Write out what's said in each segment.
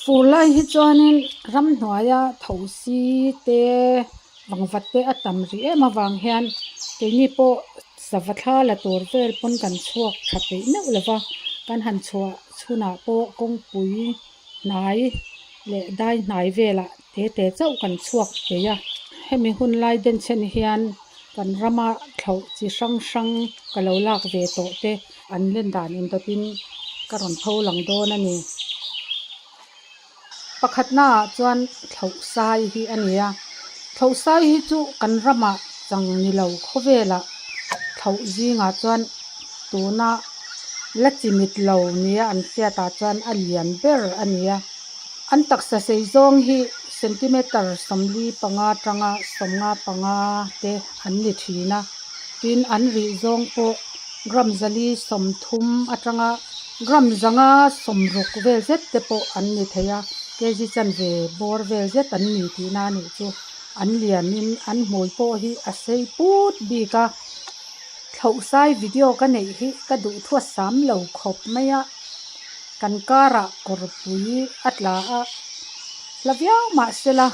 Fur lai hi chuanin ramhnuaia thosi te vangvat te a tam rih em avang hian keini pawh sava thla la tur vel pawn kan chhuak tha peih meuh lo va, kan han chhuah chhunah pawh kawngpui hnai leh dai hnai velah te te chauh kan chhuak peih a. Hemi hun lai denchhen hian kan rama thlauh chi hrang hrang ka lo lak ve tawh te an len dan indawtin ka rawn tho lang dawn a ni. Pakhatnaah chuan thlauh sai hi a ni a, thlauh sai hi chu kan ramah chang ni lo khawvelah thlauh zingah chuan tuna la chimit lo nia an hriatah chuan a lian ber a ni a. An taksa sei zawng hi centimeter 45 atanga 55 te an ni thin a, tin an rih zawng pawh gram 430 atanga gram 560 vel zet te pawh an ni thei a, kg chanve bawr vel zet an ni tihna a nih chu. An lianin an hmui pawh hi a sei put bik a, thlauhsai video ka neih hi ka duh thu a sam lo khawp mai a, kan karah kawrpui a tla a, hla viau mah sela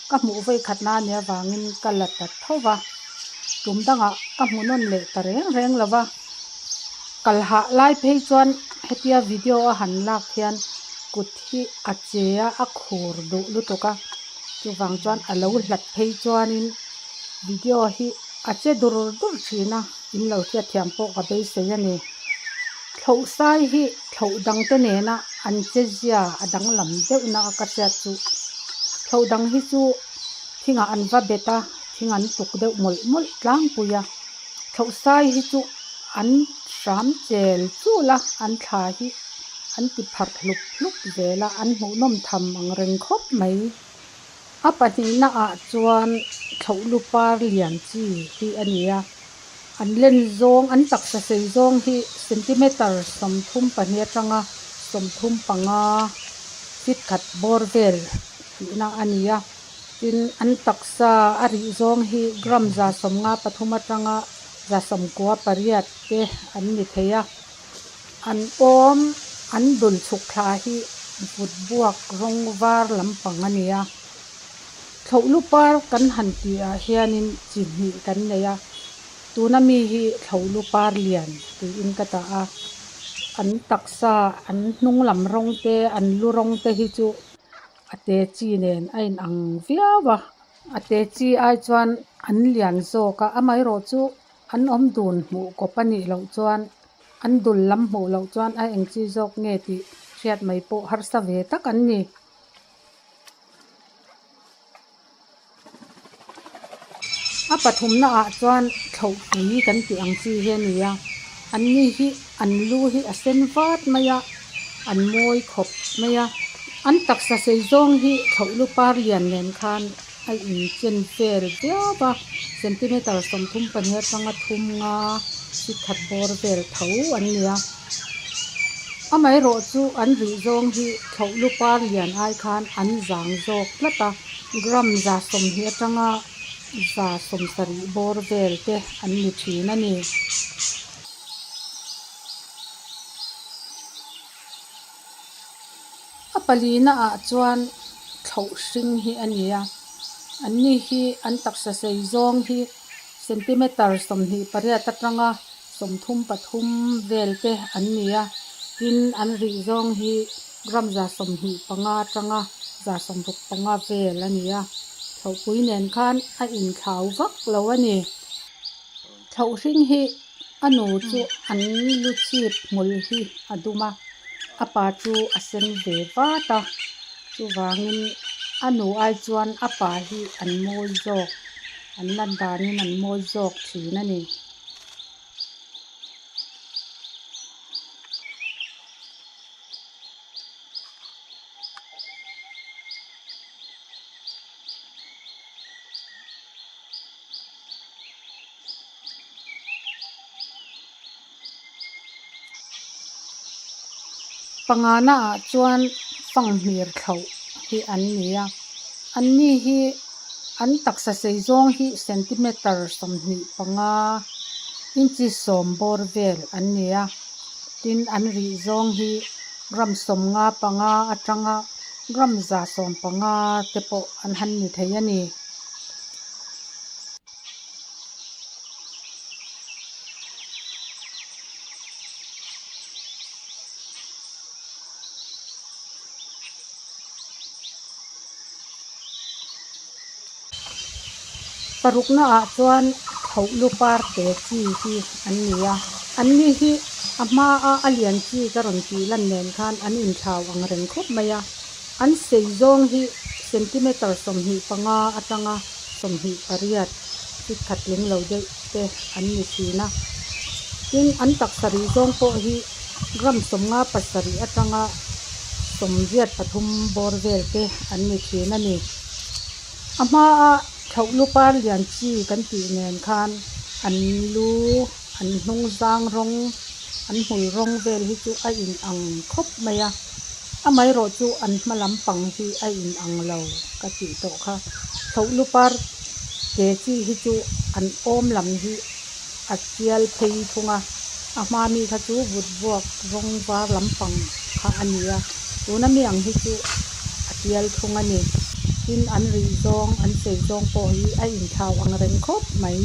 ka hmuh vawi khatna a nih avangin ka la ta tho va, tum dangah ka hmu nawn leh ta reng reng lo va, kal hah lai phei chuan hetia video a han lak hian kut hi a che a, a khur duh lutuk a, chuvang chuan a lo hlat phei chuanin video hi a che dur dur thin a, in lo hriatthiam pawh ka beisei a ni. Thlauh sai hi thlauh dang te nena an che zia a danglam deuhna a ka hriat chu. Thlauh dang hi chu thingah an va bet a, thing an tuk deuh mawlh mawlh tlangpui a. Thlauh sai hi chu an hram chel chul a, an thla hi an ti pharh hlup hlup zel a, an hmuhnawm tham ang reng khawp mai. A pahnihna ah chuan thlauh lu par lian chi hi a ni a, an len zawng an taksa sei zawng hi centimeter 32 atanga 35 feet khat bawr vel tihna a ni a, tin an taksa a rih zawng hi gram 153 atanga 98 te an ni thei a. An awm an dul chhuk thla hi vut buak rawng var lampang a ni a. Thlauh lu par kan han tih ah hianin chi hnih kan nei a, tuna mi hi thlauh lu par lian tiin ka dah a. An taksa an hnung lam rawng te an lu rawng te hi chu a te chi nen a in ang viau a. A te chi ai chuan an lian zawk a, amaherawh chu An awm dun hmuh kawp a nih loh chuan an dul lam hmuh loh chuan a eng chi zawk nge tih hriat mai pawh harsa ve tak an ni. A pathumna ah chuan thlauhpui kan tih ang chi hi a ni a, an ni hi an lu hi a sen vat mai a, an mawi khawp mai a, an taksa sei zawng hi thlauh lu par lian nen khan A inchen vel viau a, centimeter 32 atanga 30 feet khat bawr vel tho an ni a. Amaherawh chu an rih zawng hi thlauh lu par lian ai khan an zang zawk tlat a, gram 120 atanga 170 bawr vel te an ni thin a ni. A palina ah chuan thlauh hring hi a ni a, an ni hi an taksa sei zawng hi centimeter 28 atanga 33 vel te an ni a, tin an rih zawng hi gram 125 atanga 165 vel a ni a, thlauhpui nen khan a inthlau vak lo a ni. Thlauh hring hi A nu chu an lu chhip hmul hi a dum a, a pa chu a sen ve vat a, chuvangin a nu ai chuan a pa hi an mawi zawk, an lan danin an mawi zawk thin a ni. Pangana ah chuan fanghmir thlauh hi an ni a, an ni hi an taksa sei zawng hi centimeter 25 inchi 10 bawr vel an ni a, tin an rih zawng hi gram 55 atanga. Gram 150 te pawh an han ni thei a ni. Parukna ah chuan thlauh lu par te chi hi an ni a, an ni hi a hma a a lian chi ka rawn tih lan nen khan an inthlau ang reng khawp mai a, an sei zawng hi centimeter 25 atanga 28 feet khat tling lo deuh te an ni thin a, tin an taksa rih zawng pawh hi gram 57 atanga 83 bawr vel te an ni thin a ni. A hmaa thlauh lu par lian chi kan tih nen khan an lu an hnung zang rawng an hmul rawng vel hi chu a in ang khawp mai a amaherawh chu an hma lampang hi a in ang lo ka tih tawh kha thlauh lu par te chi hi chu an awm lam hi a tial phei thung a a hma mi kha chu vut vuak rawng var lampang kha a ni a tuna mi ang hi chu a tial thung a ni tin an rih zawng an sei zawng pawh hi a inthlau ang reng khawp mai.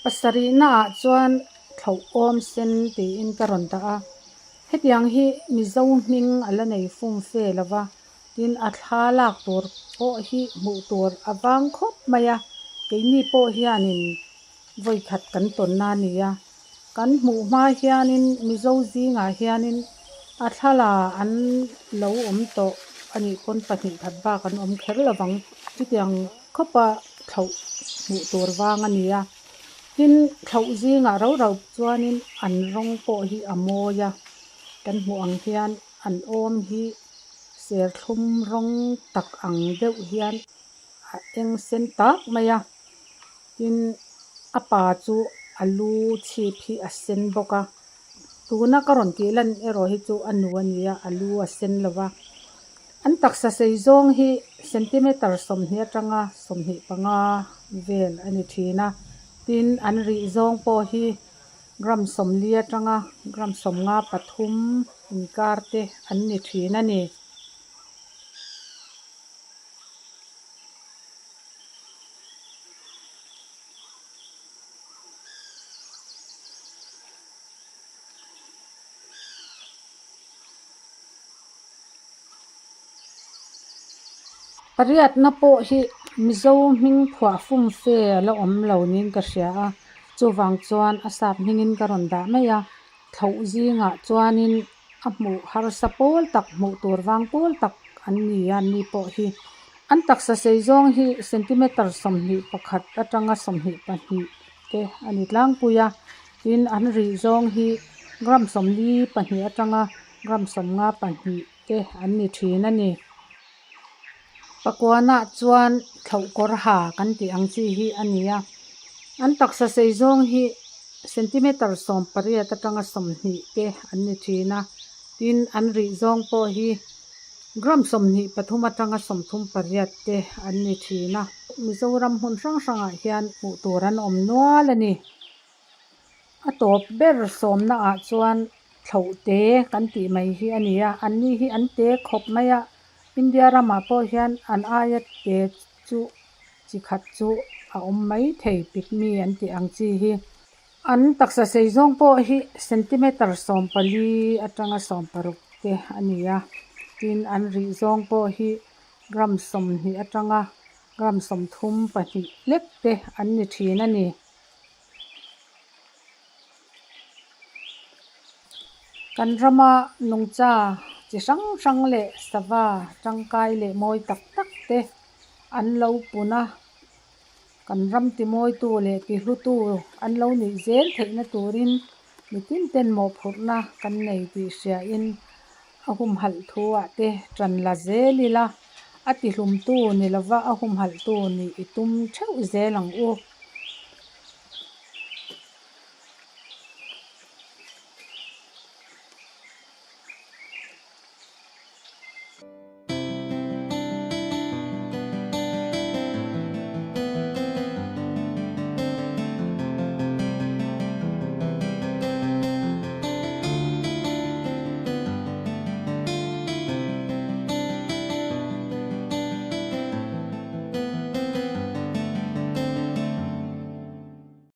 Pasarih naah chuan thlauh awm sen tiin ka rawn dah a hetiang hi Mizo hming a la nei fum fe lova Tin, a thla lak tur pawh hi hmuh tur a vang khawp mai a, keini pawh hianin vawi khat kan tawnna a ni a. Kan hmuh hma hianin Mizo zingah hianin a thla la an lo awm tawh a nih pawn pahnih khat bak an awm kher lo vang. Chutiang khawpa thlauh hmuh tur vang a ni a. Tin, thlauh zingah rau rau chuanin an rawng pawh hi a mawi a, kan hmuh ang hian an awm hi serthlum rawng tak ang deuh hian a eng sen tak mai a tin a pa chu a lu chhip hi a sen bawk a tuna ka rawn tih lan erawh hi chu a nu a ni a a lu a sen lo va an taksa sei zawng hi centimeter 20 atanga 25 vel a ni thin a tin an rih zawng pawh hi. Gram 40 atanga gram 53 inkar te an ni thin a ni. Pariatna pawh hi Mizo hming phuah fum fe a la awm lo niin ka hria a, chuvang chuan a sap hmingin ka rawn dah mai a, thlauh zingah chuanin a hmuh harsa pawl tak hmuh tur vang pawl tak an ni a ni pawh hi. An taksa sei zawng hi centimeter 21 atanga 22 te a ni tlangpui a, tin an rih zawng hi gram 42 atanga gram 52 te an ni thin a ni. Pakuanah chuan thlauh kawr ha kan tih ang chi hi a ni a, an taksa sei zawng hi centimeter 18 atanga 20 te an ni thin a, tin an rih zawng pawh hi gram 23 atanga 38 te an ni thin a. Mizoram hmun hrang hrangah hian hmuh tur an awm nual a ni. A tawp ber sawmna ah chuan thlauh te kan tih mai hi a ni a, an ni hi an te khawp mai a, India ramah pawh hian an aia te chu chi khat chu a awm mai thei pygmy an tih ang chi hi. An taksa sei zawng pawh hi centimeter 14 atanga 16 te a ni a, tin an rih zawng pawh hi gram 20 atanga gram 32 lek te an ni thin a ni. Kan rama nungcha chi hrang hrang leh sava tangkai leh mawi tak tak te an lo pun a, kan ram timawitu leh tihlutu an lo nih zel theihna turin mitin ten mawhphurhna kan nei tih hriain a humhalh thu ah te tan la zel ila, a tihlumtu ni lova a humhalhtu nih i tum theuh zel ang u.